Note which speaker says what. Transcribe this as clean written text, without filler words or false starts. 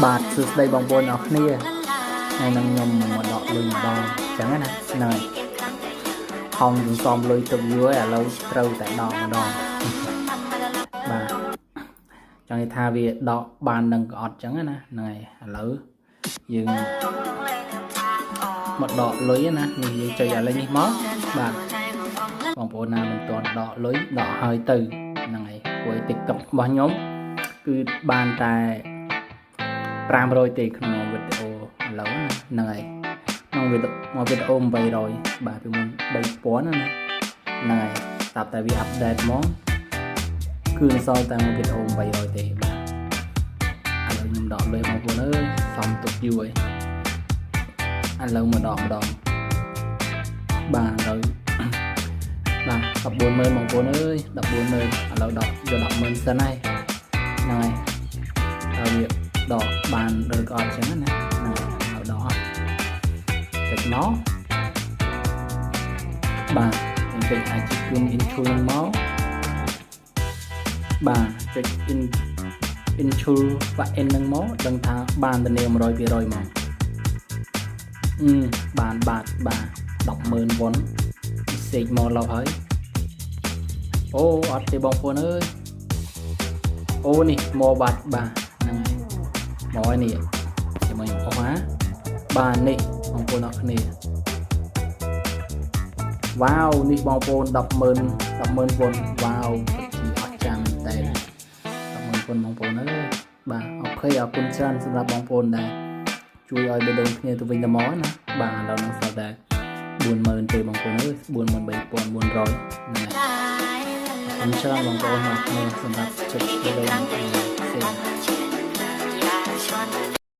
Speaker 1: បាទសួស្តីបងប្អូនអរគ្នាថ្ងៃនេះខ្ញុំមកដកលុយម្ដងអញ្ចឹងណាហ្នឹងហើយខំសន្សំលុយទុកយូរហើយឥឡូវត្រូវតែដកម្ដងបាទចង់និយាយថាវាដកបាននឹងក៏អត់អញ្ចឹងណាហ្នឹងហើយឥឡូវយើងមកដកលុយណានេះយើងចុចឥឡូវនេះមកបាទបងប្អូនណាមិនទាន់ដកលុយដកហើយទៅហ្នឹងហើយព្រោះ TikTok របស់ខ្ញុំគឺបានតែ500ទេក្នុងវីដេអូឥឡូវណាហ្នឹងហើយក្នុងវីដេអូមកវីដេអូ800បាទពីមុន3000ណាហ្នឹងហើយស្រាប់តែវា update មកគឺសល់តែមួយវីដេអូ800ទេបាទឥឡូវខ្ញុំដកលុយបងប្អូនអើយសំទុកយូរហើយឥឡូវមកដកម្ដងបាទឥឡូវបាទ140,000បងប្អូនអើយ140,000ឥឡូវដកយក100,000សិនហើយហ្នឹងហើយហើយវាដកបានឬក៏អត់ចឹងណាហ្នឹងហើយដកចុចមកបាទយើងចុចអាចគុំ into នឹងមកបាទចុច in into បាក់ in នឹងមកដឹងថាបានធានា100%មកអឺបានបាទបាទ100,000វ៉ុនសេកមកឡប់ហើយអូអត់ទេបងប្អូនអើយអូនេះមកបាត់បាទហ្នឹងហើយមកហើយនេះជាមួយខ្ញុំអស់ណាបាទនេះបងប្អូនអរគ្នាវ៉ាវនេះបងប្អូន100,000 100,000វ៉ុនវ៉ាវពិតជាអស្ចារ្យមែនតើ100,000វ៉ុនបងប្អូនអើយបាទ OK អរគុណច្រើនសម្រាប់បងប្អូនដែលជួយឲ្យបេះដូងគ្នាទៅវិញទៅមកណាបាទឥឡូវនឹងសល់តែ40000ទេបងប្អូនអើយ43400ហ្នឹងហើយអរគុណច្រើនបងប្អូនអរគ្នាសម្រាប់ចិត្តបេះដូងផ្សេង